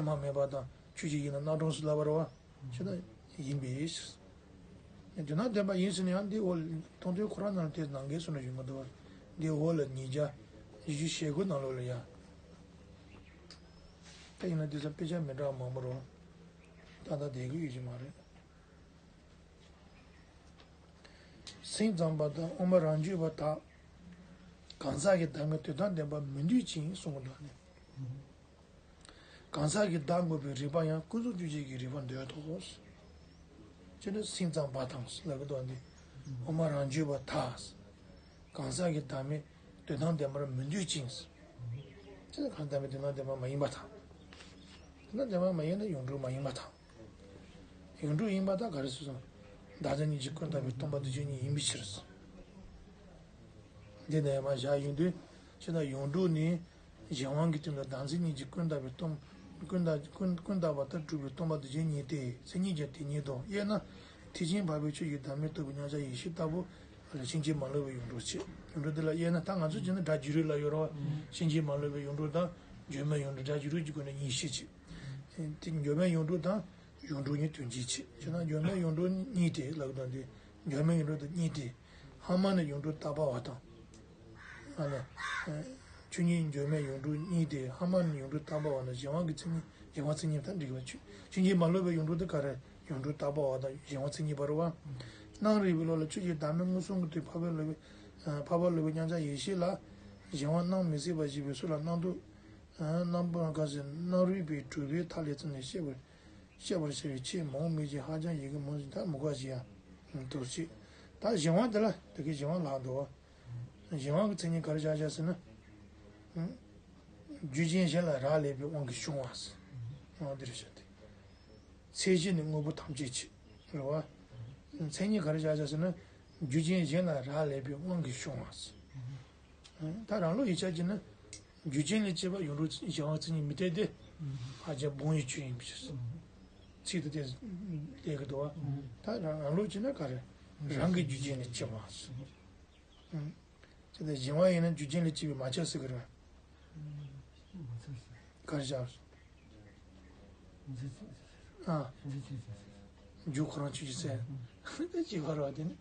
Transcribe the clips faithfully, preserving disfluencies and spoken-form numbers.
མ་མེད་པ་དང་ཆོས་ཅན་ཡིན་ན་རྣམ་གྲངས་སུ་ལབ་པ་རེད་བ། ཅེ་ན་ཡིན་པས། དོན་དམ་བདེན་པ་ཡིན་ཟེར་ན་ཡང་འདི་འོག་མཐོང་ཐོས་ཁོ་རང་ནང་དེ་ནང་འགལ་སོང་ན་ཡོང་གི་འདུག་བ། འདི་འོག་ལ་ཉིས་བརྒྱ་བཞི་བཅུ་ཞེ་དགུ་ནང་ལོགས་ལ་ཡ། ད་ཡིན་ན་འདི་ཚོ་དཔེ་ཆ་མི་འདྲ་བ་མང་པོ་རེད། ཏག་ཏག་བསྡད་ཀྱི་ཡོད་ཀྱི་མ་རེད། སེམས་ཙམ་པ་དང་དབུ་མ་རང་རྒྱུད་པ་དག་གང་ཟག་གི་བདག་མེད་དོན་དམ་བདེན་པ་མི་འདོད་ཅིང་གསུང་གི་འདུག་ནས། གང་ཟག་གི་བདག་དགོས་པའི་རིགས་པ་ཡང་ཀུན་རྫོབ་ཅན་གྱི་རིགས་པ་འདོད་དོ། ཅེ་ན་སེམས་ཙམ་པ་དང་ལབ་ཀྱི་འདུག་འདི། དབུ་མ་རང་རྒྱུད་པ་དག་གང་ཟག་གི་བདག་མེད་དོན་དམ་བདེན་པར་མི་འདོད་ཅིང་། ཅེ་ན་གང་ཟག་བདག་མེད་དོན་དམ་བདེན་པ་མ་ཡིན་པ་དང་། དོན་དམ་བདེན་པ་མ་ཡིན་ན་ཡོངས་གྲུབ་མ་ཡིན་པ་དང་། ཡོངས་གྲུབ་ཡིན་པ་དང་ག་རེ་ཟེར་སོང་། བདག་འཛིན་གཉིས་ཀྱིས་ཀུན་བཏགས་པའི་སྟོང་པ་འདུ་བྱེད་གཉིས་ཡིན་པའི་ཕྱིར། འདི་ནས་མ་བཞག་ཡོང་དུས་ཅེ་ན་ཡོངས་གྲུབ་ནི་གཞན་དབང་གི་སྟེང་དུ་བདག་འཛིན་གཉིས་ཀྱིས་ཀུན་བཏགས་པའི་སྟོང་ཀུན་བཏགས་ཀུན་ཀུན་བཏགས་པ་ལྟར་གྲུབ་པའི་སྟོང་པ་འདུ་བྱེད་གཉིས་ཏེ། མཚན་ཉིད་ཀྱང་དེ་ཉིད་དོ། དབྱེ་ན་ཐེག་ཆེན་འཕགས་པའི་ཆོས་ཀྱི་བདག་མེད་རྟོགས་པའི་མཉམ་གཞག་ཡེ་ཤེས་ལྟ་བུ་ལ་ཕྱིན་ཅི་མ་ལོག་པའི་ཡོངས་གྲུབ་བྱེད། ཡོངས་གྲུབ་འདི་ལ་དབྱེ་ན་ད་ང་ཚོ་བྱས་ན་སྒྲ་སྒྱུར་རིགས་ལ་ཡོད་རེད་བ། ཕྱིན་ཅི་མ་ལོག་པའི་ཡོངས་གྲུབ་དང་འགྱུར་མེད་ཡོངས་གྲུབ། སྒྲ་སྒྱུར་རིགས་ཀྱི་སྒོ་ནས་གཉིས་བཤད་བྱེད། དེ་འགྱུར་མེད་ཡོངས་གྲུབ་དང་ཡོངས་གྲུབ་གཉིས་དོན་གཅིག་བྱེད། བྱས་ན་འགྱུར་མེད་ཡོངས་གྲུབ་གཉིས་ཏེ་ལབ་དང་དེ། འགྱུར་མེད་ཡོངས་གྲུབ་དང་གཉིས་ཏེ། ཧ་མ་ནི་ཡོངས་གྲུབ་བཏགས་པ་བ་དང་། ཨ་ནི། ཆོས་ཉིད་འགྱུར་མེད་ཡོངས་གྲུབ་གཉིས་ཏེ། ཧ་མ་ནི་ཡོངས་གྲུབ་བཏགས་པ་བ་ནི་གཞན་དབང་གི་མཚན་ཉིད་གཞན་དབང་མཚན་ཉིད་དང་འགྲིག་པ་ཆོས་ཕྱིན་ཅི་མ་ལོག་པའི་ཡོངས་གྲུབ་དེ་ག་རེ་ཡོངས་གྲུབ་བཏགས་པ་བ་དང་གཞན་དབང་མཚན་ཉིད་པ་རེད་བ། སྣང་རིག་པའི་བློ་ལ་ཆོས་ཀྱི་བདག་མེད་མངོན་སུམ་གྱི་དོན་འཕགས་པའི་བློ་འཕགས་པ་ལོག་པའི་མཉམ་གཞག་ཡེ་ཤེས་ལ་གཞན་དབང་སྣང་མི་སྲིད་པ་ཞེས་པའི་ཚུལ་ལ་སྣང་དུ། རྣམ་པ་ག་ཟེར་སྣང་རིག་པའི་གྲུབ་པའི་མཐའ་ལས་བརྩམས་ནས་བཤད་པར། བཤད་པར་བྱ་བའི་ཆེས་མང་མོས་ཀྱི་ཧ་ཅང་ཡི་གེ་མང་ཞིང་ད་མུ་ག་ཞིག་ཡང་འདུག་ཅིག་ད་གཞན་དབང་དེ་ལ་དེ་གའི་གཞན་དབང་ལགས་འདུག་གཞན་དབང་གི་མཚན་ཉིད་ག་རེ་བཞག་བཞག་ཟེར་ན། རྒྱུ་ཅན་གཞན་ལ་རག་ལས་པའི་དབང་གིས་བྱུང་བ་ཟེར། དབང་འདིར་བཞག་སྟེ། ཚད་གཞི་ནི་དངོས་པོ་ཐམས་ཅད་ཀྱི་རེད་བ། མཚན་ཉིད་ག་རེ་བཞག་བཞག་ཟེར་ན། རྒྱུ་ཅན་གཞན་ལ་རག་ལས་པའི་དབང་གིས་བྱུང་བ་ཟེར། ད་རང་ལུགས་ཡིག་ཆ་གྱིས་ན། རྒྱུ་ཅན་ལས་སྐྱེས་པ་ཡོངས་གྲུབ་གཞན་དབང་མཚན་ཉིད་མི་འཐད་དེ། ཧ་ཅང་སྦོམ་ཡི་ཆོས་ཡིན་པའི་ཕྱིར། ཚིག་དེ་དེ་ལས་ཀྱི་འདུག་བ། ད་རང་རང་ལུགས་ཀྱིས་ན་ག་རེ། རང་གི་རྒྱུ་ཅན་ལས་སྐྱེས་པ། ཅི་སྟེ་གཞན་དབང་ཡིན་ན་རྒྱུ་ཅན་ལས་སྐྱེས་པའི་མ་ཁྱབ་ཟེར་གི་རེད། ག་རེ་བྱ། ཨ། རྒྱུ་ཁོ་རང་ཆོས་ཅན་ཟེར། དེ་ཅི་བར་བ་དེ་ནི།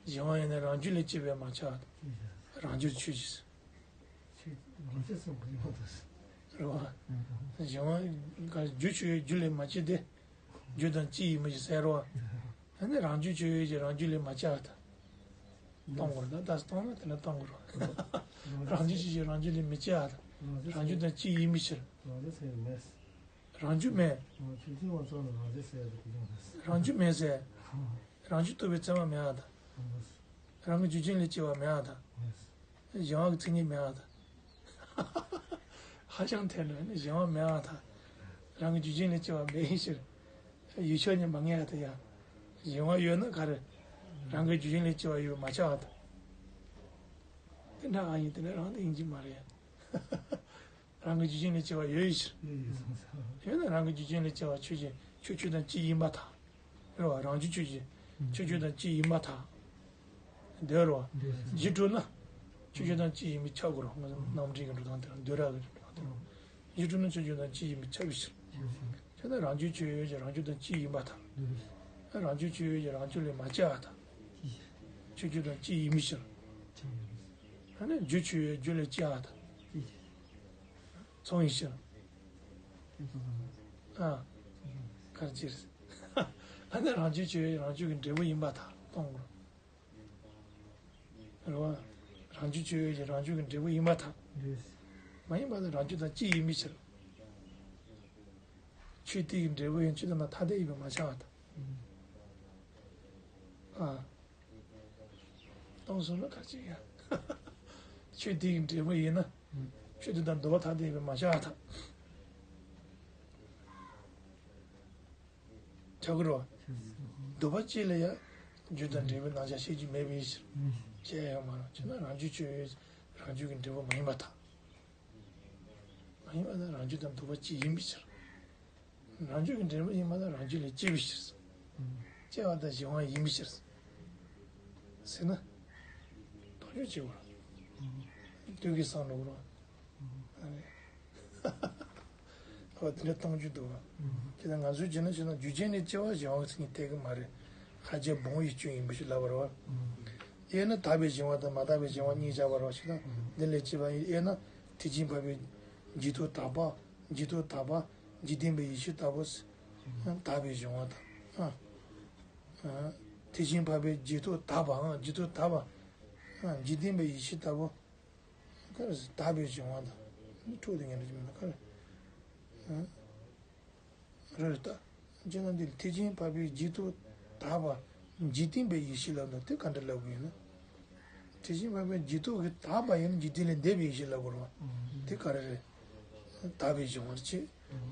གཞན་དབང་ཡིན་ན་རང་རྒྱུ་ལས་སྐྱེས་པའི་མ་ཁྱབ། རང་རྒྱུ་ཆོས་ཅན། ཆོས་རང་ཆས་སུ་མ་ཡིན་པ་དང་། རེད་བ། གཞན་དབང་ག་རྒྱུ་ཆོས་ཡོད་རྒྱུ་ལས་མ་སྐྱེས་ཏེ། རྒྱུ་དང་སྤྱི་ཡིན་མིན་ཞེས་ཟེར་རོ། ཨ་ནི་རང་རྒྱུ་ཆོས་ཡོད་ཀྱི་རང་རྒྱུ་ལས་མ་སྐྱེས་པ་དང་། གཏོང་དགོས་རེད་ད་ལྟ་གཏོང་ན་དེ་ལ་གཏོང་དགོས་རེད། རང་རྒྱུ་ཆོས་ཅན་རང་རྒྱུ་ལས་མི་སྐྱེ་བ་དང་། རང་རྒྱུ་དང་སྤྱི་ཡིན་པའི་ཕྱིར། རང་རྒྱུ་ཟེར་མེད། རང་རྒྱུ་མེད། ཆོས་ཅན་དབང་ཙམ་ལ་རང་རྒྱུ་ཟེར་ཡ་དེ་ཀུན་ཀྱང་མེད། རང་རྒྱུ་མེད་ཟེར། རང་རྒྱུ་རྟོགས་པའི་ཚད་མ་མེད་བ་དང་། རང་གི་རྒྱུ་ཅན་ལས་སྐྱེ་བ་མེད་བ་དང་། གཞན་དབང་གི་མཚན་ཉིད་མེད་བ་དང་། ཧ་ཅང་ཐལ་ནས་ནི་གཞན་དབང་མེད་བ་དང་། རང་གི་རྒྱུ་ཅན་ལས་སྐྱེ་བ་མེད་ཕྱིར། ཡུལ་ཕྱོགས་ཉིད་མ་ངེས་པ་དང་ཡང་། གཞན་དབང་ཡོད་ན་ག་རེ། རང་གི་རྒྱུ་ཅན་ལས་སྐྱེ་བ་ཡོད་པ་མ་ཁྱབ་པ་དང་། དེ་འདྲ་ཨ་ཡིན་དེ་ནི་རང་དེ་ཡིན་གྱི་མ་རེད། རང་གི་རྒྱུ་ཅན་ལས་སྐྱེ་བ་ཡོད་ཕྱིར། ཡོད་ན་རང་གི་རྒྱུ་ཅན་ལས་སྐྱེ་བ་ཆོས་ཅན་ཆོས་ཆོས་དང་སྤྱི་ཡིན་པར་ཐལ། རེད་བ། རང་རྒྱུ་ཆོས་ཅན་ཆོས་ཆོས་དང་སྤྱི་ཡིན་པར་ཐལ། འདོད་རེད་བ། འདོད། རྗེས་འགྲོ་ན། ཆོས་ཅན་དང་སྤྱི་ཡིན་པས་ཁྱབ་དགོས་རེད། རྣམ་འགྲེལ་གྱི་འགྲོ་སྟངས་དེ་རང་འདོད་ར་གི་འགྲོ་སྟངས་དེ་རང་། རྗེས་འགྲོ་ན་ཆོས་ཅན་དང་སྤྱི་ཡིན་པས་ཁྱབ་པའི་ཕྱིར། ཁྱོད་ན་རང་རྒྱུ་ཆོས་ཡོད་ཀྱི་རང་རྒྱུ་དང་སྤྱི་ཡིན་པར་ཐལ། རང་རྒྱུ་ཆོས་ཡོད་ཀྱི་རང་རྒྱུ་ལས་མ་སྐྱེ་བར་ཐལ། ཆོས་རྒྱུ་དང་སྤྱི་ཡིན་པའི་ཕྱིར། ཨ་ནི་རྒྱུ་ཆོས་ཡོད་རྒྱུ་ལས་སྐྱེ་བར་ཐལ། ཚོགས་ཡིན་ཕྱིར། ཨ། གར་གྱིས། ཨ་ནི་རང་རྒྱུ་ཆོས་ཡོད་རང་རྒྱུ་གི་འབྲས་བུ་ཡིན་པར་ཐལ་གཏོང་དགོས། རེད་བ། རང་རྒྱུ་ཆོས་ཡོད་ཀྱི་རང་རྒྱུ་གི་འབྲས་བུ་ཡིན་པར་ཐལ། རེད། མ་ཡིན་པ་ནི་རང་རྒྱུ་དང་སྤྱི་ཡིན་པའི་ཕྱིར། ཆོས་དེ་ཡི་འབྲས་བུ་ཡང་ཆོས་དེ་དང་ཐ་དད་ཡིན་པས་མ་ཁྱབ་པར་ཐལ། ཨ། གཏོང་སོང་ན་ག་ཅིག་ཡ། ཆོས་དེ་ཡི་འབྲས་བུ་ཡིན་ན། ཆོས་དེ་དང་འདུ་བ་ཐ་དད་ཡིན་པས་མ་ཁྱབ་པར་ཐལ། ཆགས་ཀྱི་རེད་བ། འདུ་བ་གཅིག་ལ་ཡང་རྒྱུ་དང་འབྲས་བུའི་རྣམ་གཞག་བཤད་རྒྱུ་མེད་པའི་ཕྱིར། བཤད་ཡ་ཡོད་མ་རེད། བྱས་ན་རང་རྒྱུ་ཆོས་ཡོད་རང་རྒྱུ་གི་འབྲས་བུ་མ་ཡིན་པར་ཐལ། མ་ཡིན་པ་ན་རང་རྒྱུ་དང་འདུ་བ་གཅིག་ཡིན་པའི་ཕྱིར། རང་རྒྱུ་གི་འབྲས་བུ་ཡིན་པ་ན་རང་རྒྱུ་ལས་སྐྱེ་བའི་ཕྱིར། སྐྱེ་བ་དང་གཞན་དབང་ཡིན་པའི་ཕྱིར། ཟེར་ན། མཐོང་ཆོས་བྱེད་དགོས་རེད། དུས་ཀྱི་བསམ་བློ་རེད། ཨ་ནི། ཁ་བ་དེ་འདྲ་གཏོང་རྒྱུ་འདུག་བ། དེ་ལ་ང་ཚོས་བྱས་ན་བྱས་ན་རྒྱུ་རྐྱེན་ནི་སྐྱེ་བ་གཞན་དབང་གི་མཚན་ཉིད་གཏད་གི་མ་རེད། ཧ་ཅང་སྦོམ་ཡིད་སྐྱོན་ཡིན་པ་ཞིག་ལབ་པ་རེད་བ། དབྱེ་ན་དག་པའི་གཞན་དབང་དང་མ་དག་པའི་གཞན་དབང་གཉིས་བཞག་པ་རེད་བ། ཞེ་ན་འདི་ལས་སྐྱེས་པ་ཡིན། དབྱེ་ན་ཐེག་ཆེན་འཕགས་པའི་རྒྱུད་དུ་དག་པ། རྒྱུད་དུ་དག་པ། འཇིག་རྟེན་པའི་ཡེ་ཤེས་ལྟ་བུ། དག་པའི་གཞན་དབང་དང་། ཐེག་ཆེན་འཕགས་པའི་རྒྱུད་དུ་དག་པའམ་རྒྱུད་དུ་དག་པ། འཇིག་རྟེན་པའི་ཡེ་ཤེས་ལྟ་བུ། ག་རེ་ཟེར། དག་པའི་གཞན་དབང་དང་། འཕྲོ་དེ་ངན་འགྲོ་གི་མིན་ན་ག་རེ། རེད་ད། སྤྱིར་ན་འདི་ཐེག་ཆེན་འཕགས་པའི་རྒྱུད་དུ་དག་པ། འཇིག་རྟེན་པའི་ཡེ་ཤེས་ལབ་ན་དེ་ག་འདྲ་ལབ་དགོས་ཡིན་ན། ཐེག་ཆེན་འཕགས་པའི་རྒྱུད་དུ་གི་དག་པ་ཡིན་ན་འཇིག་རྟེན་ལས་འདས་པའི་ཡེ་ཤེས་ལབ་དགོས་རེད་བ། དེ་ག་རེ་རེད། དག་པའི་གཞན་དབང་བྱས།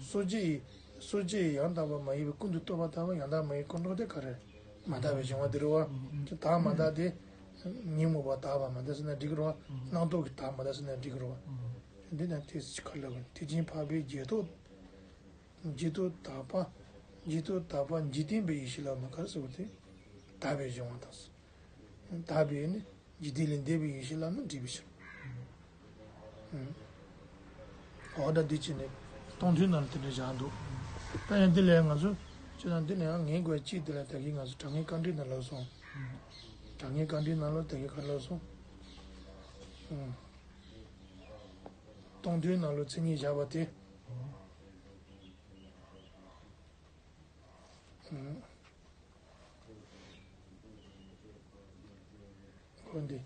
སོ་སྐྱེ་ཡི། སོ་སྐྱེ་ཡི་ཡང་དག་པར་མ་ཡིན་པའི་ཀུན་ཏུ་རྟོག་པ་དག་པ་ཡང་དག་མ་ཡིན་ཀུན་རྟོག་དེ་ག་རེ། མ་དག་པའི་གཞན་དབང་དེ་རེད་བ། དེ་དག་མ་དག་དེ། ཉོན་མོངས་པ་དག་པ་མ་དག་ཟེར་ན་འགྲིག་གི་རེད་བ། རྣམ་རྟོག་གི་དག་མ་དག་ཟེར་ན་འགྲིག་གི་རེད་བ། འདི་ནང་ཐེག་ཆེན་ག་རེ་ལབ་དགོས། ཐེག་ཆེན་འཕགས་པའི་རྒྱུད་དུ། རྒྱུད་དུ་དག་པ། རྒྱུད་དུ་དག་པ་འཇིག་རྟེན་པའི་ཡེ་ཤེས་ལབ་ན་ག་རེ་ཟེར་བ་དེ། དག་པའི་གཞན་དབང་དང་། དག་པའི་ནི་འཇིག་རྟེན་ལས་འདས་པའི་ཡེ་ཤེས་ལབ་ན་འགྲིག་པའི་ཕྱིར། ཨ། འོ་ད་འདི་བྱས་ནས་སྟོང་ཐུན་ནང་ལ་དེ་འདྲ་བཞག་འདུག་ད་ཡང་འདི་ལས་ང་ཚོ་ཅི་ན་འདི་ནས་ཡང་ངའི་དགོས་གཅིག་འདི་ལ་ད་གིན་ང་ཚོ་དྲང་ངེས་དཀའ་འགྲེལ་ནང་ལབ་སོང་། དྲང་ངེས་དཀའ་འགྲེལ་ནང་ལ་ད་གིན་ག་ལབ་སོང་། ཨ། སྟོང་ཐུན་ནང་ལ་མཚན་ཉིད་བཞག་པ་དེ། ཨ། འོ་འདི།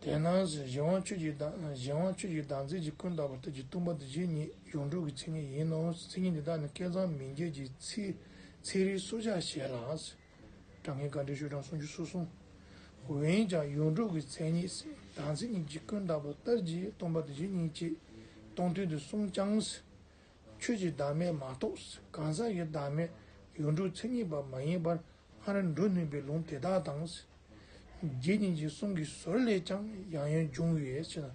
དེས་ན་གཞན་དབང་ཆོས་ཀྱི་བདག་གཞན་དབང་ཆོས་ཀྱི་བདག་འཛིན་གྱི་ཀུན་བརྟགས་པ་ལྟར་གྱི་སྟོང་པ་དེ་བཞིན་ཉིད་ཡོངས་གྲུབ་ཀྱི་མཚན་ཉིད་ཡིན་ནོ། མཚན་ཉིད་འདི་དག་ནི་སྐལ་བཟང་མི་མཇེད་ཀྱི་ཚིག་ཚིག་རིས་སོ་བརྒྱ་ཞེས་ལ། དྲང་ངེས་དཀའ་འགྲེལ་ཤོག་གྲངས་སུམ་ཅུ་སོ་གསུམ། འོན་ཀྱང་ཡོངས་གྲུབ་ཀྱི་མཚན་ཉིད་བདག་འཛིན་གྱི་ཀུན་བརྟགས་པ་ལྟར་གྱི་སྟོང་པ་དེ་བཞིན་ཉིད་ཀྱི་སྟོང་ཐུན་དུ་གསུངས་ཀྱང་། ཆོས་ཀྱི་བདག་མེད་མ་གཏོགས་གང་ཟག་གི་བདག་མེད་ཡོངས་གྲུབ་མཚན་ཉིད་པ་མ་ཡིན་པར་སྔར་འགྲོ་ནུས་པའི་ལུང་དེ་དག་དང་། རྗེ་ཉིད་ཀྱི་གསུང་གི་ཟུར་ལས་ཀྱང་ཡང་ཡང་འབྱུང་བའི་ཕྱིར་ན།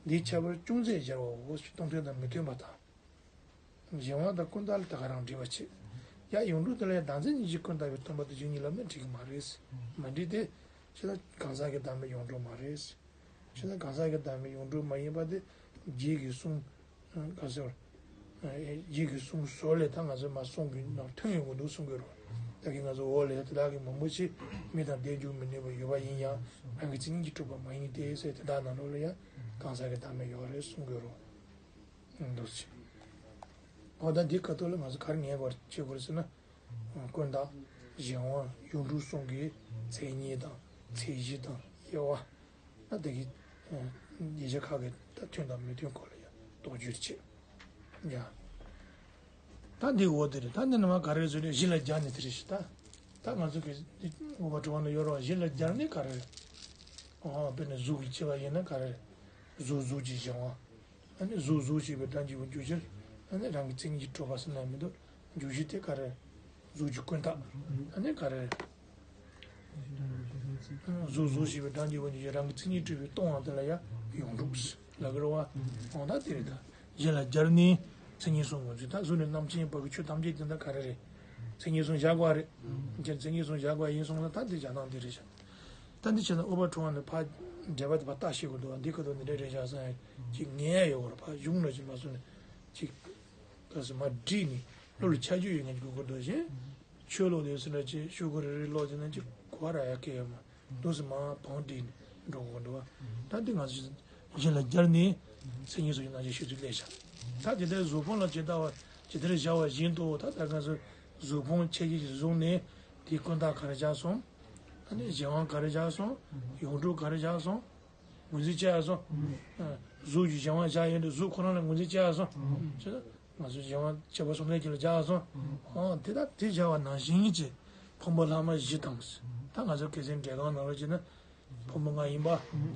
འདིའི་ཁྱད་པར་ཅུང་ཟད་སྦྱར་བའོ། སྟོང་ཐུན་དང་མི་མཐུན་པ་དང་། གཞན་དབང་དང་ཀུན་བརྟགས་ལ་ད་ག་རང་འགྲིག་པ་བྱེད། ཡང་ཡོངས་གྲུབ་དེ་ལ་ཡང་བདག་འཛིན་ཉིད་ཀྱིས་ཀུན་བརྟགས་པའི་སྟོང་པ་དེ་བཞིན་ཉིད་ལབ་ན་འགྲིག་གི་མ་རེད། མ་འགྲིག་སྟེ། ཕྱིར་ན་གང་ཟག་གི་བདག་མེད་ཡོངས་གྲུབ་མ་རེད། ཕྱིར་ན་གང་ཟག་གི་བདག་མེད་ཡོངས་གྲུབ་མ་ཡིན་པ་དེ། རྗེ་གི་གསུང་། ག་ཟེར། རྗེ་གི་གསུང་ཟུར་ལས་ད་ང་ཚོས་མ་གསུང་གི་ནང་ཐོན་ཡོང་གི་འདུག་གསུང་གི་རོ། ད་གིན་ང་ཚོ་འོག་ལས་དེ་དག་གི་མང་པོ་ཞིག་མི་དང་ལྡན་འཇུག་མི་ནུས་པ་ཡོད་པ་ཡིན་ཡང་རང་གི་མཚན་ཉིད་ཀྱིས་གྲུབ་པ་མ་ཡིན་ཏེ་ཟེར་དེ་དག་ནང་ལོགས་ལ་ཡང་གང་ཟག་གི་བདག་མེད་ཡོད་རེད་གསུང་གི་རོ། འདུག་ཟེར། འོ་ད་འདི་ཁ་ཐོག་ལ་ང་ཚོ་ག་རེ་ངེས་པར་བྱེད་དགོས་རེད་ཟེར་ན། ཀུན་བརྟགས། གཞན་དབང་། ཡོངས་གྲུབ་གསུམ་གྱི་མཚན་ཉིད་དང་ཚད་གཞི་དང་དབྱེ་བ། ད་དེ་གི་ཡིག་ཆ་ཁག་གི་ད་མཐུན་དང་མི་མཐུན་སྐོར་ལ་ཡང་དོགས་གཅོད་བྱེད། ཡ། ད་འདི་འོ་དེ་རེད། ད་འདི་ནི་མ་ག་རེ་ཟེར་ན་གཞི་ལ་སྦྱར་ནས་དེ་རེད་ཤི་ད། ད་ང་ཚོ་གི་འདི་འོ་བ་དྲི་བ་ནི་ཡོད་རོགས། གཞི་ལ་སྦྱར་ནས་ག་རེ་རེད། ཨོ་དཔེར་ན་གཟུགས་ཀྱི་སྐྱེ་བ་ཡིན་ན་ག་རེ་རེད། གཟུགས་གཟུགས་ཀྱི་གཞན་དབང་། ཨ་ནི་གཟུགས་གཟུགས་ཞེས་པའི་སྒྲ་འཇུག་པའི་འཇུག་གཞིར། ཨ་ནི་རང་གི་མཚན་ཉིད་ཀྱིས་གྲུབ་པ་ཟེར་ན་མི་འདུག་འཇུག་གཞི་དེ་ག་རེ། གཟུགས་ཀྱི་ཀུན་བརྟགས། ཨ་ནི་ག་རེ། གཟུགས་གཟུགས་ཞེས་པའི་སྒྲ་འཇུག་པའི་འཇུག་གཞིར་རང་གི་མཚན་ཉིད་གྲུབ་པའི་སྟོང་བ་དེ་ལ་ཡང་ཡོངས་གྲུབ་ལབ་ཀྱི་རེད་བ། འོ་ད་དེ་རེད་ད། གཞི་ལ་སྦྱར་ནས་མཚན་ཉིད་གསུམ་ངོས་འཛིན། ད་གཟུགས་ནས་རྣམ་མཁྱེན་བར་གྱི་ཆོས་ཐམས་ཅད་དེ་འདྲ་ག་རེ་རེད། མཚན་ཉིད་གསུམ་བཞག་དགོས་རེད། མཚན་ཉིད་གསུམ་བཞག་དགོས་ཡིན་སོང་ན་ད་འདི་བཞག་སྟངས་འདི་རེད་ཤག་ད་འདི་བྱས་ན་ཨུ་པ་ཁྲོ་བ་ནི་ཕ་འགྲེལ་པ་དེ་ཕ་ལྟ་ཤེས་དགོས་འདུག་འདི་ཁ་ཐོག་འདི་འདྲ་རེད་ཤག་བསམ་ཡ་ཅིག་ངེས་ཡ་ཡོད་གོ་ར། ཕ་གཞུང་ལ་ཅིག་མ་སོང་ནས་ཅིག་ག་ཟེར་མ་བསྒྲིགས་ནས་བློ་ལ་ཆ་རྒྱུས་ཡོད་མཁན་ཅིག་དགོས་དགོས་འདུག་བཞིན། ཆོས་ལོག་དེ་སུ་འདྲ་ཅིག་ཤོག་གུ་རེ་རེ་ཀློག་བྱས་ན་ཅིག་གོ་བ་རག་ཡ་གི་ཡོད་མ་འདུག་ཟེར་མ་བང་བསྒྲིགས་ནས་འགྲོ་དགོས་འདུག་ད་འདི་ང་ཚོ་གཞི་ལ་སྦྱར་ནས་མཚན་ཉིད་སོགས་ཀྱི་རྣམ་གཞག་ཤེས་ཚུལ་སླེབས་ཤག་ད་དེ་ལྟར་གཟུགས་ཕུང་ལ་ཇི་ལྟ་བ་ཇི་ལྟར་བཞག་པ་བཞིན་དུ་ད་ལྟ་ང་ཚོ་གཟུགས་ཕུང་ཆ་ཤས་ཤིག་བཟུང་ནས་དེའི་ཀུན་བརྟགས་ག་རེ་བཞག་སོང་། ཨ་ནི་གཞན་དབང་ག་རེ་བཞག་སོང་། ཡོངས་གྲུབ་ག་རེ་བཞག་སོང་། ངོས་འཛིན་བྱས་སོང་། ཨ། གཟུགས་ཀྱི་གཞན་དབང་བཞག་ཡོད་དུས་གཟུགས་ཁོ་རང་ལ་ངོས་འཛིན་བྱས་སོང་། བྱས་ན་ང་ཚོ་གཞན་དབང་བྱས་པ་གསུམ་ལྡན་གྱི་ལ་བཞག་སོང་། ཨང་དེ་ལྟར་དེ་བཞག་པ་ནང་བཞིན་གྱི་ཕུང་པོ་ལྷག་མ་བཞི་དང་། ད་ང་ཚོ་སྐད་ཆའི་འགྲེལ་ཁང་ནང་ལ་བྱས་ན། ཕུང་པོ་ལྔ་ཡིན་པ།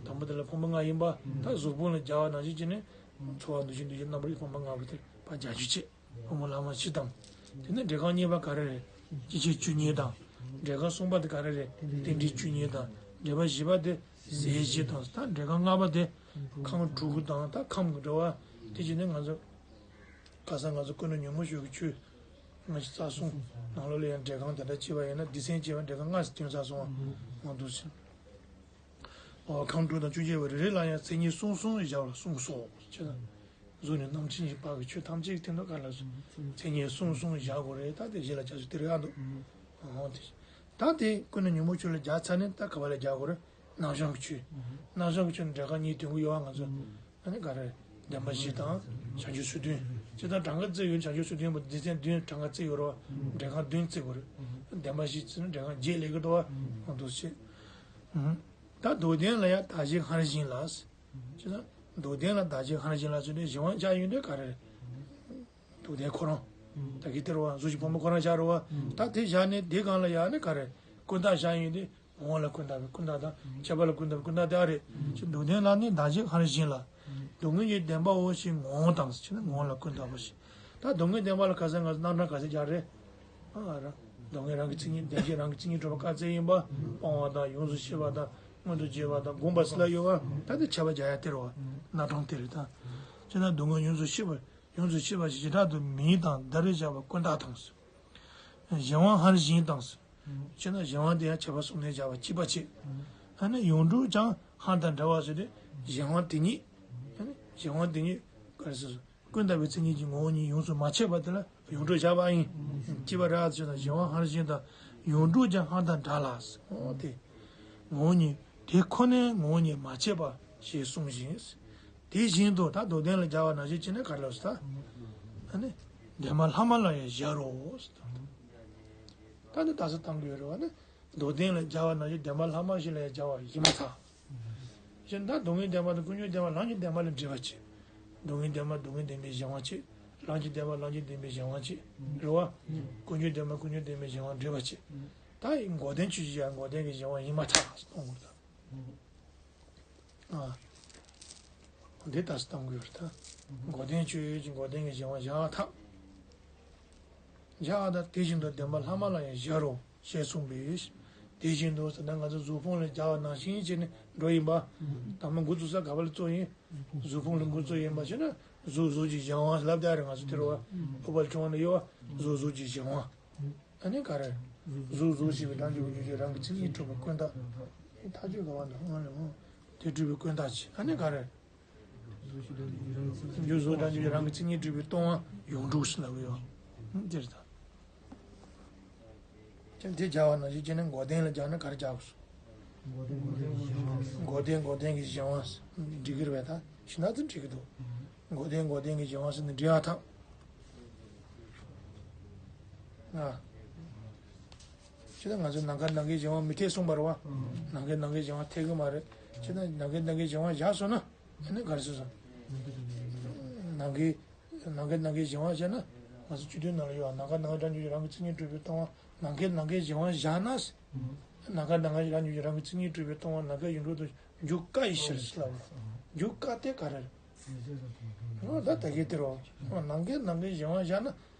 དང་པོ་དེ་ལ་ཕུང་པོ་ལྔ་ཡིན་པ། ད་གཟུགས་ཕུང་ལ་སྦྱར་བ་ནང་བཞིན་བྱས་ནས། ཚོར་བ་འདུ་ཤེས་འདུ་བྱེད་རྣམ་པར་ཕུང་པོ་ལྔ་པོ་དེ་ཕར་སྦྱར་རྒྱུ་བྱེད། ཕུང་པོ་ལྷག་མ་བཞི་དང་། དེ་ནས་འགྲེལ་ཁང་གཉིས་པ་ག་རེ་རེད། སྐྱེ་མཆེད་བཅུ་གཉིས་དང་། འགྲེལ་ཁང་གསུམ་པ་དེ་ག་རེ་རེད། རྟེན་འབྲེལ་བཅུ་གཉིས་དང་། འགྲེལ་པ་བཞི་པ་དེ་ཟས་བཞི་དང་། ད་འགྲེལ་ཁང་ལྔ་པ་དེ་ཁམས་དྲུག་དང་ད་ཁམས་ཀྱི་འགྲོ་བ། དེ་བྱས་ནས་ང་ཚོ་ཁ་སང་ང་ཚོ་ཀུན་ནས་ཉོན་མོངས་སྤྱོད་ཀྱི་ཆོས་ལྔ་བཅུ་རྩ་གསུམ་ནང་ལོགས་ལ་ཡང་འགྲེལ་ཁང་དེ་འདྲ་བྱས་པ་ཡིན་ན་སྡེ་ཚན་བྱས་པ་འགྲེལ་ཁང་ལྔ་ཙམ་ཐོན་ཚར་སོང་བ་མ་འདུག་ཟེར། ཁམས་དྲུག་དང་བཅུ་གཅིག་པ་རེ་རེ་ལ་ཡང་མཚན་ཉིད་གསུམ་གསུམ་བཞག་ལ་གསུམ་སོགས་བྱས་ན། གཟུགས་ནས་རྣམ་མཁྱེན་གྱི་བར་གྱི་ཆོས་ཐམས་ཅད་ཀྱི་སྟེང་དུ་ག་ལ་སོ། མཚན་ཉིད་གསུམ་གསུམ་བཞག་དགོས་རེད། ད་དེ་གཞི་ལ་ཆ་སོ་དེ་རེད་ཨ་འདུག་འོ་དེ། ད་དེ་ཀུན་ནས་ཉོན་མོངས་ཆོས་ལ་སྦྱར་ཚར་ནས་ད་ག་བ་ལ་སྦྱར་དགོས་རེད། རྣམ་གཞག་གི་ཆོས། རྣམ་གཞག་གི་ཆོས་ནི་འགྲེལ་ཁ་གཉིས་དོན་གུ་ཡོད་བ་ང་ཚོ། ཨ་ནི་ག་རེ། བདེན་པ་བཞི་དང་། བྱང་ཆུབ་ཚུལ་བདུན། ཇི་ལྟར་གྲངས་ཀ་བརྩི་ཡོད་བྱང་ཆུབ་ཚུལ་བདུན་པོ་སྡེ་ཚན་བདུན་གྲངས་ཀ་བརྩི་ཡོད་རེད་བ། འགྲེལ་ཁ་བདུན་བརྩི་དགོས་རེད། བདེན་པ་བཞི་བརྩིས་ན་འགྲེལ་ཁ་བརྒྱད་སླེབས་ཀྱི་འདུག་བ། འོ་འདུག་སེ། ད་མདོ་དོན་ལ་ཡང་བདག་གཞན་སྔར་བཞིན་ལ། ཅེ་ན། མདོ་དོན་ལ་བདག་གཞན་སྔར་བཞིན་ལ་ཟེར་ནས་གཞན་དབང་བཞག་ཡོང་དུས་ག་རེ། མདོ་དོན་ཁོ་རང་། ད་གི་དེ་རེད་བ། གཟུགས་ཀྱི་བུམ་པ་ཁོ་རང་བཞག་རེད་བ། ད་དེ་བཞག་ནས་དེ་སྒང་ལ་ཡང་ནི་ག་རེ། ཀུན་བརྟགས་བཞག་ཡོང་དུས། ངོ་བོ་ལ་ཀུན་བརྟགས་པའི་ཀུན་བརྟགས་དང་ཁྱད་པར་ལ་ཀུན་བརྟགས་པའི་ཀུན་བརྟགས་དེ་ཨ་རེད། ཅེས་མདོ་དོན་ལ་ནི་བདག་གཞན་སྔར་བཞིན་ལ། སྡུག་བསྔལ་གྱི་བདེན་པའོ་ཞེས་ངོ་བོ་དང་ཟེར་ན་ངོ་བོ་ལ་ཀུན་བརྟགས་པ་ཞེས། ད་སྡུག་བསྔལ་བདེན་པ་ལ་ག་ས་ང་ཚོ་རྣམ་གྲངས་ག་ས་རྒྱག་རེད། ཨ་ར། སྡུག་བསྔལ་རང་གི་མཚན་ཉིད་བདེན་བཞི་རང་གི་མཚན་ཉིད་གྲུབ་པ་བཀག་ཚད་ཡིན་པ། སྤང་བ་དང་ཡོངས་སུ་ཤེས་པ་དང་མངོན་དུ་བྱེད་པ་དང་སྒོམ་པ་སུ་ལ་ཡོད་པ། ད་དེ་ཁྱད་པར་རྒྱག་ཡ་དེ་རེད་བ། རྣམ་གྲངས་དེ་རེད་ད། ཅེ་ན་སྡུག་བསྔལ་ཡོངས་སུ་ཤེས་པ། ཡོངས་སུ་ཤེས་པ་ཞེས་བྱེ་བྲག་ཏུ་མིང་དང་བརྡ་རེ་བཞག་པ་ཀུན་བརྟགས་དང་། གཞན་དབང་སྔར་བཞིན་དང་། ཅེ་ན་གཞན་དབང་དེ་ཡང་ཁྱད་པར་གསུམ་ལྡན་བྱ་བ་གཅིག་པ་བྱེད། ཨ་ནི་ཡོངས་གྲུབ་ཀྱང་སྔར་དང་འདྲ་བ་ཟེར་ཏེ་གཞན་དབང་དེ་ཉིད། ཨ་ནི་གཞན་དབང་དེ་ཉིད་ག་རེ་ཟེར། ཀུན་བརྟགས་པའི་མཚན་ཉིད་ཀྱི་ངོ་བོ་ཉིད་ཡོངས་སུ་མ་ཆད་པ་དེ་ལ་ཡོངས་གྲུབ་བཞག་པ་ཡིན། གཅིག་པ་རེད་ཟེར་ན་གཞན་དབང་སྔར་བཞིན་དང་ཡོངས་གྲུབ་ཀྱང་སྔར་དང་འདྲ་ལ། འོ་དེ། ངོ་བོ་ཉིད་དེ་ཁོ་ནའི་ངོ་བོ་ཉིད་མ་ཆད་པ་ཞེས་གསུངས་ཤིང་། དེ་བཞིན་དུ་ད་མདོ་དོན་ལ་སྦྱར་བ་ནང་བཞིན་བྱས་ན་ག་རེ་ལབ་སོང་ད། ཨ་ནི། བདེན་པ་ལྷག་མ་ལ་ཡང་སྦྱར་རོ། ད་ནི་ད་གཟོད་གཏང་དགོས་རེད་བ་ནི། མདོ་དོན་ལ་སྦྱར་བ་ནང་བཞིན་བདེན་པ་ལྷག་མ་ཞིག་ལ་ཡང་སྦྱར་བ་ཡིན་མ་ཐག་གཞན་ད་སྡུག་བསྔལ་བདེན་པ་དང་ཀུན་འབྱུང་བདེན་པ་ལམ་གྱི་བདེན་པ་ལ་འབྲེལ་བ་བྱེད། སྡུག་བསྔལ་བདེན་པ་སྡུག་བསྔལ་བདེན་པའི་གཞན་དབང་བྱེད། ལམ་གྱི་བདེན་པ་ལམ་གྱི་བདེན་པའི་གཞན་དབང་བྱེད། རེད་བ། ཀུན་འབྱུང་བདེན་པ་ཀུན་འབྱུང་བདེན་པའི་གཞན་དབང་འབྲེལ་བ་བྱེད། ད་ཡིན་འགོག་བདེན་ཆོས་ཅན་ཡང་འགོག་བདེན་གྱི་གཞན་དབང་ཡིན་མ་ཐག་གཏོང་དགོས་ད། ཨ། འདི་ལྟ་སུ་གཏང་དགོས་རེད་ད། འགོག་བདེན་ཆོས་ཅན་འགོག་བདེན་གྱི་གཞན་དབང་བཞག་ཐབས། བཞག་ད་དེ་བཞིན་དུ་བདེན་པ་ལྷག་མ་ལ་ཡང་སྦྱར་རོ་ཞེས་གསུངས་པས། དེ་བཞིན་དུ་ཟེར་ན་ང་ཚོ་གཟུགས་ཕུང་ལ་སྦྱར་བ་ནང་བཞིན་བྱས་ནས་འགྲོ་ཡིན་པ། དང་པོ་འགོ་བཙུགས་ས་ག་པ་ལ་བཙུགས་ཡིན། གཟུགས་ཕུང་ལ་འགོ་བཙུགས་ཡིན་པ་བྱས་ན་གཟུགས་གཟུགས་ཀྱི་གཞན་དབང་ལབ་ད་རེད་ང་ཚོ་དེ་རེད་བ། ཕུག་པ་ལ་བྱུང་བ་ན་ཡོད་བ་གཟུགས་གཟུགས་ཀྱི་གཞན་དབང་། ཨ་ནི་ག་རེ། གཟུགས་གཟུགས་ཞེས་པའི་སྒྲ་འཇུག་པའི་རྒྱུ་ཅན་རང་གི་མཚན་ཉིད་གྲུབ་པའི་ཀུན་བརྟགས། ཐག་གཅོད་ག་བ་འདུག་ཨ་ནི་འོ། དེ་གྲུབ་པའི་ཀུན་བརྟགས་ཀྱིས་ཨ་ནི་ག་རེ། རྒྱུ་གཟུགས་སྒྲ་འཇུག་པའི་རང་གི་མཚན་ཉིད་གྲུབ་པའི་སྟོང་པ་ཡོངས་གྲུབ་ཟེར་ལབ་ཡོད། དེ་རེད་ད། ཅན་དེ་སྦྱར་བ་ནང་བཞིན་བྱས་ནས་འགོག་བདེན་ལ་སྦྱར་ན་ག་རེ་སྦྱར་དགོས་སོང་། འགོག་བདེན་འགོག་བདེན་གྱི་གཞན་དབང་འགྲིག་གི་རེད་པས་ད། ཤི་ན་ཙི་འགྲིག་གི་འདུག་འགོག་བདེན་འགོག་བདེན་གྱི་གཞན་དབང་ཟེར་ནས་འགྲིག་ཨ་ཐབས། ཨ། ཅི་ད་ང་ཚོས་ནམ་མཁའ་ནམ་མཁའི་གཞན་དབང་མི་འཐད་གསུངས་པ་རེད་བ། ནམ་མཁའ་ནམ་མཁའི་གཞན་དབང་འཐད་གི་མ་རེད། ཅི་ད་ནམ་མཁའ་ནམ་མཁའི་གཞན་དབང་བཞག་སོང་ན། ཨ་ནི་ག་རེ་ཟེར་སོང་། ནམ་མཁའི། ནམ་མཁའ་ནམ་མཁའི་གཞན་དབང་བཞག་ན། ང་ཚོ་སྤྱི་དོན་ནང་ལ་ཡོད་ནམ་མཁའ་ནམ་མཁའི་སྒྲ་འཇུག་རང་གི་མཚན་ཉིད་གྲུབ་པའི་སྟོང་པ། ནམ་མཁའི་ནམ་མཁའི་གཞན་དབང་བཞག་ན། ནམ་མཁའ་ནམ་མཁའི་སྒྲ་འཇུག་རང་གི་མཚན་ཉིད་གྲུབ་པའི་སྟོང་པ་ནམ་མཁའི་ཡོངས་གྲུབ་ཏུ་འཇུག་དཀའ་ཡི་ཕྱིར་ཟེར་ལབ་རེད། འཇུག་དཀའ་དེ་ག་རེ་རེད། འོ་ད་ད་གིན་དེ་རོ། ནམ་མཁའི་ནམ་མཁའི་གཞན་དབང་བཞག་ན།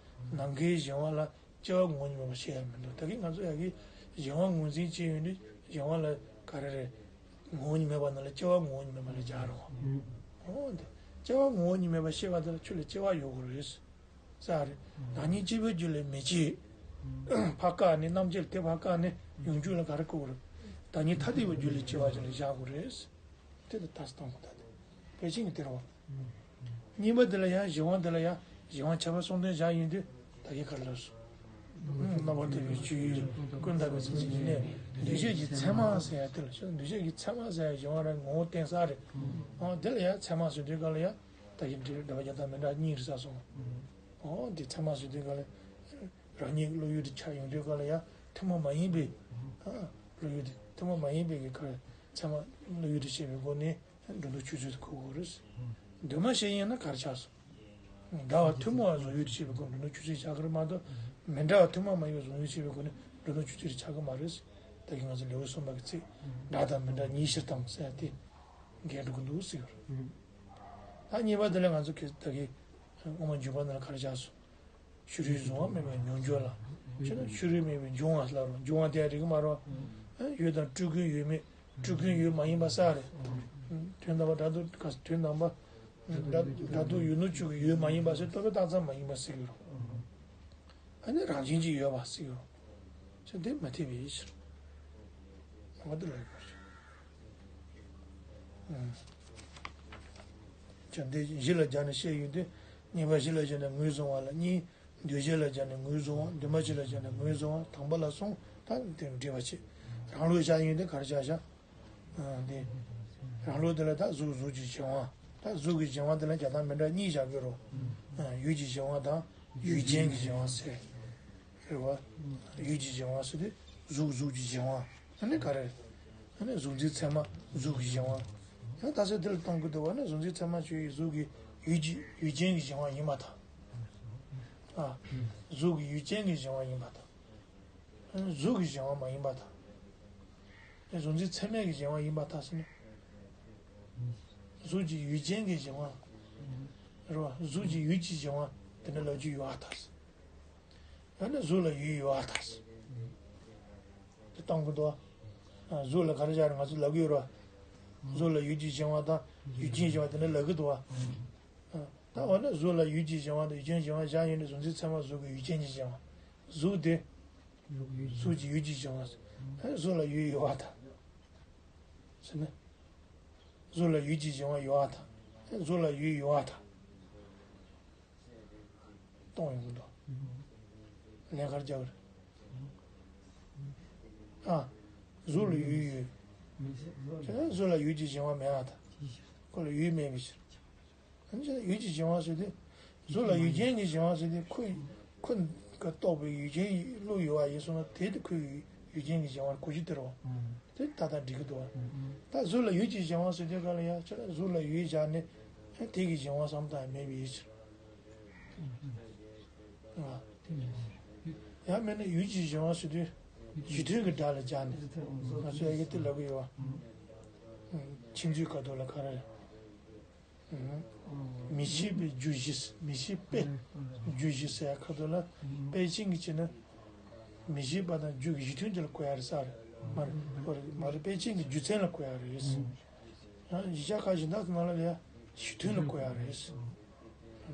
ནམ་མཁའི་གཞན་དབང་ལ་སྐྱེ་བ་ངོ་བོ་ཉིད་མེད་པ་བཤད་ཡ་མི་འདུག་ད་གིན་ང་ཚོ་ཡ་གི་གཞན་དབང་ངོས་འཛིན་བྱས་ཡོང་དུས་གཞན་དབང་ལ་ག་རེ་རེད། ངོ་བོ་ཉིད་མེད་པ་ནང་ལ་སྐྱེ་བ་ངོ་བོ་ཉིད་མེད་པ་ལ་སྦྱར་རོ། འོ་འདི། སྐྱེ་བ་ངོ་བོ་ཉིད་མེད་པ་ཤེས་པ་དེ་ལ་ཆོས་ལ་སྐྱེ་བ་ཡོད་དགོས་རེད། ས་རེད། བདག་ཉིད་སྐྱེ་བའི་རྒྱུ་ལས་མི་སྐྱེ། ཕར་བཀག་ནས་རྣམ་འབྱེད་དེ་ཕར་བཀག་ནས་ཡོངས་གྲུབ་ལ་ག་རེ་བཀག་རེད། བདག་ཉིད་ཐ་དད་པའི་རྒྱུ་ལས་སྐྱེ་བ་ཅིག་ལ་བཞག་དགོས་རེད། དེ་ལ་ད་སྟོང་གོ་ད་དེ། ཕལ་ཆེར་གྱི་དེ་རེད་བ། གཉིས་པ་དེ་ལ་ཡང་གཞན་དབང་དེ་ལ་ཡང་གཞན་དབང་ཁྱད་པར་གསུམ་ལྡན་བཞག་ཡིན་དུས་ད་གིན་ག་རེ་ལབ་སོང་། རྣམ་པར་དག་པའི་སྤྱོད་ཡུལ་ཀུན་བརྟགས་པའི་མཚན་ཉིད་ཡིན་ནས་འདུས་བྱས་ཀྱི་མཚན་མ་ཟེར་ཡ་དེ་ལ་ཤོད་འདུས་བྱས་ཀྱི་མཚན་མ་ཟེར་ཡ་གཞན་དབང་རང་ངོ་བོ་བསྟན་ས་རེད། འོ་དེ་ལ་ཡང་མཚན་མ་ཟེར་དུས་ག་ལ་ཡང་ད་གིན་འདྲེ་འདྲ་བ་རྒྱ་དང་མི་འདྲ་གཉིས་རེད་ས་སོང་། འོ་དེ་མཚན་མ་ཟེར་དུས་ག་ལ་རང་ཉིད་བློ་ཡུལ་དུ་ཆགས་ཡོང་དུས་ག་ལ་ཡང་ཐུན་མོང་མ་ཡིན་པའི་བློ་ཡུལ་དུ་ཐུན་མོང་མ་ཡིན་པའི་གི་ག་རེ་མཚན་མ་བློ་ཡུལ་དུ་བྱས་པའི་སྒོ་ནས། འགྲོ་འདུག་ཆོས་ཚུལ་དུ་གོ་དགོས་རེད། འདུས་མ་བྱས་ཡིན་ན་ག་རེ་ཆགས་སོང་། འདྲ་བ་ཐུན་མོང་བ་བཟུང་ཡུལ་དུ་བྱས་པའི་སྒོ་ནས་འགྲོ་འདུག་ཆོས་ཚུལ་ཆགས་ཀྱི་རེད་མ་གཏོགས། མི་འདྲ་བ་ཐུན་མོང་མ་ཡིན་པ་བཟུང་ཡུལ་བྱས་པའི་སྒོ་ནས་འགྲོ་འདུག་ཆོས་ཚུལ་ཆགས་ཀྱི་མ་རེད། ད་གིན་ང་ཚོ་ལེའུ་གསུམ་པ་གི་ཚིག་འདྲ་དང་མི་འདྲ་གཉིས་ཕྱིར་དང་ཟེར་ཡ་དེ། འགལ་འགྲོ་གི་འདུག་ཟེར་གྱི་རེད། ད་གཉིས་པ་དེ་ལ་ང་ཚོ་གི་ད་གིན་དབུ་མ་འཇུག་པ་ནང་ལ་ག་རེ་ཆགས་སོང་། ཕྱི་རོལ་གཟུང་བ་མེད་པའི་མྱོང་འགྱུར་ལ། ཕྱི་ན་ཕྱི་རོལ་མེད་པའི་འབྱུང་བ་ལ་རུང་འབྱུང་བ་དེ་རིག་གི་མ་རུང་། ཡུལ་དང་སྤྲུལ་སྐུའི་ཡུལ་མེད་སྤྲུལ་སྐུའི་ཡུལ་མ་ཡིན་པ་ས་རེད། དོན་དམ་པ་སྒྲ་དུ་ག་དོན་དམ་པ། སྒྲ་སྒྲ་དུ་ཡུལ་ནུ་ཆུ་གི་ཡུལ་མ་ཡིན་པ་ཟེར་རྟོག་པའི་རྟགས་ཙམ་མ་ཡིན་པ་ཟེར་གྱི་རུང་། ཨ་ནི་རང་བཞིན་གྱིས་ཡོད་པ་ཟེར་གྱི་རུང་། ཚེ་འདི་མ་ཐེབས་པའི་ཕྱིར། ང་དུ་ལ་ཡོད་པར་བྱ། བྱ་འདི་གཞི་ལ་སྦྱར་ནས་བཤད་ཡོང་དུས། གཉིས་པ་གཞི་ལ་སྦྱར་ནས་ངོས་བཟུང་བ་ལ་གཉིས། འདོད་གཞི་ལ་སྦྱར་ནས་ངོས་བཟུང་བ། འདུན་མ་གཞི་ལ་སྦྱར་ནས་ངོས་བཟུང་བ། དང་པོ་ལ་གསུམ། ད་དེ་འགྲེལ་པ་བྱེད། རང་ལུགས་བཞག་ཡོང་དུས་ག་རེ་བཞག་བཞག་ཨ། འདི། རང་ལུགས་དེ་ལ་ད་གཟུགས། གཟུགས་ཀྱི་གཞན་དབང་། ད་གཟུགས་ཀྱི་གཞན་དབང་དེ་ལ་རྒྱག་སྟངས་མི་འདྲ་གཉིས་བཞག་གི་རོ། ཨ། ཡུལ་གྱི་གཞན་དབང་དང་ཡུལ་ཅན་གྱི་གཞན་དབང་ཟེར། རེད་བ། ཡུལ་གྱི་གཞན་དབང་ཟེར་དུས་གཟུགས། གཟུགས་ཀྱི་གཞན་དབང་། ཨ་ནི་ག་རེ། ཨ་ནི་གཟུགས་འཛིན་ཚད་མ་གཟུགས་ཀྱི་གཞན་དབང་། ཡང་ད་ཚོད་འདི་ལ་གཏོང་གི་འདུག་བ་ནི། གཟུགས་འཛིན་ཚད་མ་ཞུ་ཡི་གཟུགས་ཀྱི་ཡུལ་གྱི། ཡུལ་ཅན་གྱི་གཞན་དབང་ཡིན་པར་ཐལ། ཨ། གཟུགས་ཀྱི་ཡུལ་ཅན་གྱི་གཞན་དབང་ཡིན་པར་ཐལ། ཨ་ནི་གཟུགས་ཀྱི་གཞན་དབང་མ་ཡིན་པར་ཐལ། ཨ་ནི་གཟུགས་འཛིན་ཚད་མའི་གི་གཞན་དབང་ཡིན་པར་ཐལ་ཟེར་ན། གཟུགས་ཀྱི་ཡུལ་ཅན་གྱི་གཞན་དབང་། རེད་བ། གཟུགས་ཀྱི་ཡུལ་གྱི་གཞན་དབང་དེ་འདྲ་ལབ་རྒྱུ་ཡོད་པར་ཐལ་ཟེར། ཡང་ན་གཟུགས་ལ་ཡུལ་ཡོད་པར་ཐལ་ཟེར། དེ་གཏོང་གི་འདུག་བ། ཨ། གཟུགས་ལ་ག་རེ་བཞག་རེད། ང་ཚོ་ལབ་ཀྱི་ཡོད་རེད་བ། གཟུགས་ལ་ཡུལ་གྱི་གཞན་དབང་དང་ཡུལ་ཅན་གཞན་དབང་དེ་འདྲ་ལབ་ཀྱི་འདུག་བ། ཨ། ད་འོ་ན་གཟུགས་ལ་ཡུལ་གྱི་གཞན་དབང་དང་ཡུལ་ཅན་གཞན་དབང་བཞག་ཡོང་དུས། གཟུགས་འཛིན་ཚད་མ་གཟུགས་ཀྱི་ཡུལ་ཅན་གྱི་གཞན་དབང་། གཟུགས་དེ། གཟུགས་ཀྱི་ཡུལ་གྱི་གཞན་དབང་ཟེར། ཨ། གཟུགས་ལ་ཡུལ་ཡོད་པར་ཐལ་ཟེར་ན། གཟུགས་ལ་ཡུལ་གྱི་གཞན་དབང་ཡོད་པར་ཐལ། ཨ། གཟུགས་ལ་ཡུལ་ཡོད་པར་ཐལ། གཏོང་ཡོང་གི་འདུག་ལན་ག་རེ་རྒྱག་གི་རེད། ཨ། གཟུགས་ལ་ཡུལ་ཡོད། བྱས་ཙང་གཟུགས་ལ་ཡུལ་གྱི་གཞན་དབང་མེད་པར་ཐལ། ཁོ་ལ་ཡུལ་མེད་པའི་ཕྱིར། ཨ་ནི་ཡུལ་གྱི་གཞན་དབང་ཟེར་དུས། གཟུགས་ལ་ཡུལ་ཅན་གྱི་གཞན་དབང་ཟེར་དུས། ཁོ། ཁོ་ག་རྟོགས་པའི་ཡུལ་ཅན་བློ་ཡོད་པ་ཡིན་སོང་ན། དེ་དེ་ཁོའི་ཡུལ་ཅན་གྱི་གཞན་དབང་གོ་རྒྱུ་དེ་རེད་བ། དེ་ཏག་ཏག་འགྲིག་གི་འདུག་བ། ད་གཟུགས་ལ་ཡུལ་གྱི་གཞན་དབང་ཟེར་དུས་ག་ལ་ཡ། ཁྱེད་རང་གཟུགས་ལ་ཡུལ་བཞག་ནས། ཨ། དེ་གི་གཞན་དབང་བསམ་བློ་བཏང་ཡ་མེད་པའི་ཕྱིར། ཨ། ཡང་མིན་ན་ཡུལ་གྱི་གཞན་དབང་ཟེར་དུས། གཞི་མཐུན་གྱི་སྒྲ་ལ་སྦྱར་ནས་ང་ཚོས་ཡ་གི་དེ་ལབ་ཀྱི་ཡོད་བ། ཨ། མཆིམས་མཛོད་ཁ་ཐུག་ལ་ག་རེ་རེད། མི་ཤེས་པའི་རྒྱུ་བཞི། མི་ཤེས་པའི་རྒྱུ་བཞི་ཟེར་ཡ་ཁ་ཐུག་ལ། དཔེ་ཅན་གྱི་བྱས་ན། མི་ཤེས་པ་དང་རྒྱུ་གི་གཞི་མཐུན་དེ་ལ་གོ་ཡ་རེད་ཟེར། མ་རེད། མ་རེད། དཔེ་ཅན་གྱི་རྒྱུ་མཚན་ལ་གོ་ཡ་རེད། ཡང་ཡིག་ཆ་ཁག་གཞན་དག་ནང་ལ་ཡ་གཞི་མཐུན་ལ་གོ་ཡ་རེད།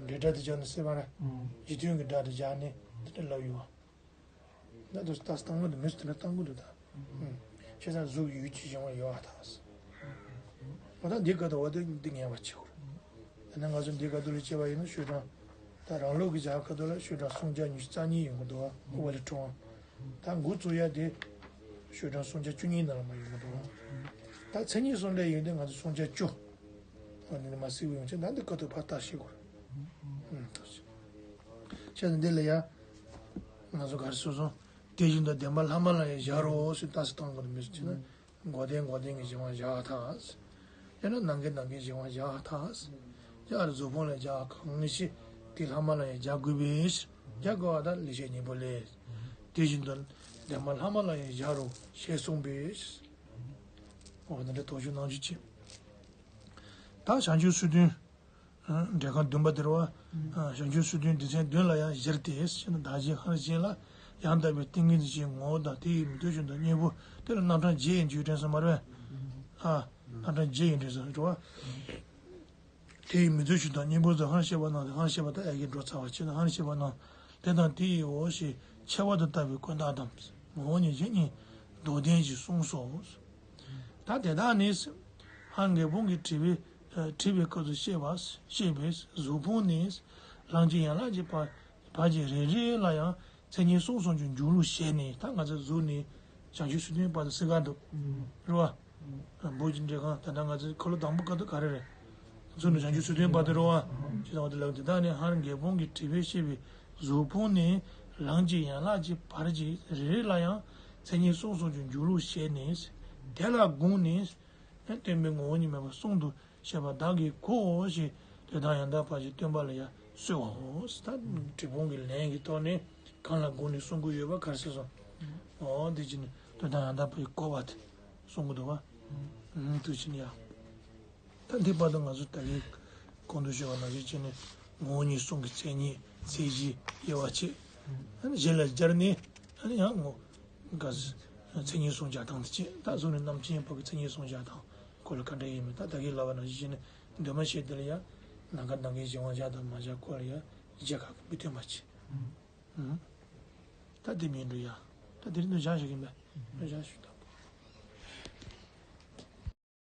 འབྲེལ་སྒྲ་དེ་སྦྱར་ནས་ཟེར་བ་རེད། གཞི་མཐུན་གྱི་སྒྲ་དེ་སྦྱར་ནས་དེ་འདྲ་ལབ་ཡོང་བ། ད་དུ་ལྟ་སྟངས་མ་དུ་མི་སུ་དེ་འདྲ་བཏང་གི་འདུག་ད། བྱས་ཙང་གཟུགས་ཡུལ་གྱི་གཞན་དབང་ཡོད་པར་ཐལ། འོ་ད་འདི་ག་དུ་བ་དེ་འདི་ངེས་པ་བྱེད་དགོས། ད་ནི་ང་ཚོ་འདི་ག་དུ་ལ་བྱས་པ་ཡིན་ན། ཤོག་གྲངས། ད་རང་ལུགས་ཀྱི་སྦྱར་ཁ་ཐུག་ལ་ཤོག་གྲངས་སུམ་བརྒྱ་ཉི་ཤུ་རྩ་གཉིས་ཡོང་གི་འདུག་བ། ཨོ་བ་ལི་ཀྲོན། ད་འགོ་བཙུགས་ཡ་དེ་ཤོག་གྲངས་སུམ་བརྒྱ་བཅུ་གཉིས་ནང་ལ་མར་ཡོང་གི་འདུག་བ། ད་མཚན་ཉིད་གསུམ་ལས་ཡོང་དུས་ང་ཚོ་སུམ་བརྒྱ་བཅུ། འོ་འདི་ནས་མར་གཟིགས་ཡོང་བྱས། ད་འདི་ག་དུ་ཕར་ལྟ་ཤེས་དགོས་རེད། ཨུམ། ད་བྱས་ཙང་འདི་ལ་ཡ། ང་ཚོ་ག་རེ་ཟེར་སོང་། དེ་བཞིན་དུ་བདེན་པ་ལྷག་མ་ལ་ཡང་སྦྱར་རོ་ཟེར་ལྟ་ས་གཏོང་དགོས་མི་ཟེར་ན། འགོག་བདེན་འགོག་བདེན་གྱི་གཞན་དབང་བཞག་ཐལ། ཡང་ན་ནམ་མཁའི་ནམ་མཁའི་གཞན་དབང་བཞག་ཐལ། ཡང་གཟུགས་ཕུང་ལ་སྦྱར་གང་ཞིག་དེ་ལྷག་མ་ལ་ཡང་སྦྱར་དགོས་པས། སྦྱར་དགོས་པ་དང་ལེགས་བཤད་སྙིང་པོ་ལས། དེ་བཞིན་དུ་བདེན་པ་ལྷག་མ་ལ་ཡང་སྦྱར་རོ་ཞེས་གསུངས་པས། འོ་ད་འདྲ་དོགས་གཞི་གནང་རྒྱུ་ཅི། ད་བྱང་ཆུབ་སེམས་དོན། འགྲེལ་ཁང་བདུན་པ་དེར་བ། བྱང་ཆུབ་སེམས་དོན་སྡེ་ཚན་བདུན་ལ་ཡང་གཞིར་ཏེ་ཞེ་ན། བདག་གཞན་སྔར་བཞིན་ལ། ཡང་དག་པའི་ཏིང་ངེ་འཛིན་གྱི་ངོ་བོ་དང་། དེ་ཡི་མིང་དོན་བཞིན་དུ་གཉེན་པོ། དེ་ལ་རྣམ་གྲངས་བརྒྱད་ཡོད་དྲན་སོང་མ་རེད། ཨ། རྣམ་གྲངས་བརྒྱད་ཡོད་དྲན་སོང་རེད་བ། དེ་ཡི་མིང་དོན་བཞིན་དུ་གཉེན་པོ་ཟེར། སྔར་བཤད་པ་རྣམས་དང་། སྔར་བཤད་པ་དང་། ཨ་ཡ་གི་འགྲོ་ཚར་བ་བྱས་ན། སྔར་བཤད་པ་རྣམས་དེ་དང་དེ་ཡི་འོ་ཞེས་ཕྱེ་བར་དུ་ལྟ་བའི་ཀུན་བརྟགས་དང་། ངོ་བོ་ཉིད་ཀྱི་གཉིས་མདོར་བསྟན་གྱིས་གསུངས་སོ། ད་དེ་དག་ནི། སྔར་འགལ་སྤོང་གི་དྲི་བའི། དྲི་བའི་སྐབས་སུ་བཤད་པ། བཤད་པའི་གཟུགས་ཕུང་ནི། ལམ་གྱི་ཡན་ལག་གི་བར། བར་གྱི་རེ་རེ་ལ་ཡང་མཚན་ཉིད་གསུམ་གསུམ་གྱི་འཇུག་ལུགས་བཤད་ནས། ད་ང་ཚོ་གཟུགས་ནས་བྱང་ཆུབ་སེམས་དོན་བར་དུ་གསལ་ཁ་འདུག་རེད་བ། བོད་ཀྱི་འགྲེལ་ཁང་ད་ལྟ་ང་ཚོའི་འཁོར་ལོ་དང་པོ་སྐབས་དུ་ག་རེ་རེད། གཟུགས་ནས་བྱང་ཆུབ་སེམས་དོན་བར་དུ་རེད་བ། ཅེས་དང་། དེ་ལ་དེ་དག་ནི་སྔར་འགལ་སྤོང་གི་དྲི་བས་བཤད་པའི་གཟུགས་ཕུང་ནི། ལམ་གྱི་ཡན་ལག་གི་བར་གྱི་རེ་རེ་ལ་ཡང་མཚན་ཉིད་གསུམ་གསུམ་གྱི་འཇུག་ལུགས་བཤད་ནས། དེ་ལ་དགོངས་ནས། སྟོན་པའི་ངོ་བོ་ཉིད་མེད་པ་གསུམ་དུ་བཤད་པ་བདག་གིས་གོ་ཞེས། དོན་དམ་ཡང་དག་པ་ཞིག་སྟོན་པ་ལ་ཡང་གསོལ་བའོ། ད་དྲི་བ་གི་ལན་གྱི་ཐོག་ནས་གང་ལ་དགོངས་ནས་གསུང་གི་ཡོད་པ་ག་རེ་ཟེར་སོང་། འོ་འདི་བྱས་ནས་དོན་དམ་ཡང་དག་པ་ཞིག་གོ་བ་དེ་གསུང་གི་འདུག་བ། འདི་བྱས་ནས་ཡང་། ད་འདི་བར་དུ་ང་ཚོ་ད་གིན་གོང་དུ་ཞུས་པ་ནང་བཞིན་བྱས་ནས་ངོ་བོ་ཉིད་གསུམ་གྱི་མཚན་ཉིད། མཚན་གཞི། དབྱེ་བ་བྱས། ཨ་ནི་གཞི་ལ་སྦྱར་ནས། ཨ་ནི་ཡང་ངོ་། ག་ས། མཚན་ཉིད་གསུམ་སྦྱར་སྟངས་དེ་བྱས། ད་གཟུགས་ནས་རྣམ་མཁྱེན་བར་གྱི་མཚན་ཉིད་གསུམ་སྦྱར་སྟངས་སྐོར་ལ་ག་འདྲ་ཡིན་མིན། ད་ད་གིན་ལབ་པ་ནང་བཞིན་བྱས་ནས་འདུན་མ་བྱས་དེ་ལ་ཡང་ནམ་མཁའ་ནམ་མཁའི་གཞན་དབང་སྦྱར་དང་མ་སྦྱར་སྐོར་ལ་ཡང་གཞི་ཁག་གི་མི་མཐུན་པ་བྱས། ཨང་། ད་དེ་མིན་འགྲོ་ཡ། ད་དེ་རིང་འདི་བཞག་ཞིག་ཡིན་པས། འདི་བཞག་ཞིག་ད།